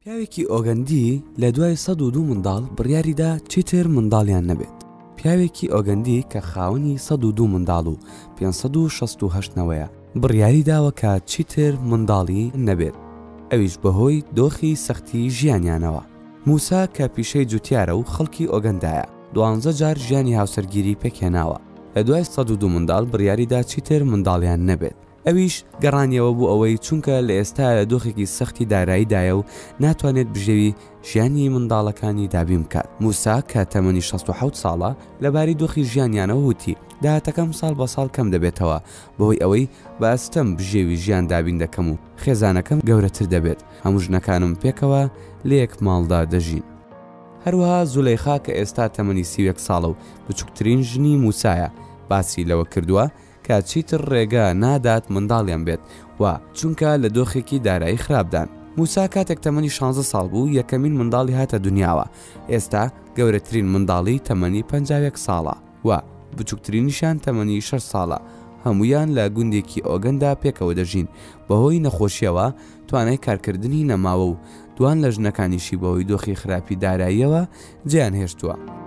پیاوێکی ئۆگەندی لە دوای 102 منداڵ بڕیاریدا چیتر منداڵیان نەبێت. پیاوێکی ئۆگەندی کە خاوەنی 102 منداڵ و 568 نەوەیە، بڕیاری داوە کە چیتر منداڵی نەبێت، ئەویش بەهۆی دۆخی سەختی ژیانیانەوە. موسا کە پیشەی جوتیارە و خەڵکی ئۆگەندایە، دوانزە جار ژیانی هاوسەرگیری پێکهێناوە، لە دوای 102 منداڵ بڕیاریدا چیتر منداڵیان نەبێت. ئەویش گەڕانیەوە بۆ ئەوەی چونکە لە ئێستایا لە دۆخێکی سەختی داراییدایە و ناتوانێت بژێوی ژیانی منداڵەکانی دابین بکات. موسا کە تەمەنی 67 ساڵە، لەبارەی دۆخی ژیانیانەوە وتی، داهاتەکەم ساڵ بە ساڵ کەم دەبێتەوە، بەهۆی ئەوەی بە ئەستەم بژێوی ژیان دابین دەکەم و خێزانەکەم گەورەتر دەبێت، هەموو ژنەکانم پێکەوە لە یەک ماڵدا دەژین. هەروەها زولەیخا کە ئێستا تەمەنی 31 ساڵە و بچوکترین ژنی موسایە، باسی لەوە کردووە، کە چیتر ڕێگە نادات منداڵیان بێت و چونکە لە دۆخێکی دارایی خراپدان. موسا کاتێک تەمەنی شانزە ساڵ بوو یەکەمین منداڵی هاتە دونیاوە، ئێستا گەورەترین منداڵی تەمەنی 51 ساڵە و بچوکترینیشیان تەمەنی شەش ساڵە، هەموویان لە گوندێکی ئۆگەندا پێکەوە دەژین، بەهۆی نەخۆشییەوە توانای کارکردنی نەماوە و دوان لە ژنەکانیشی بەهۆی دۆخی خراپی داراییەوە جێیان هێشتووە.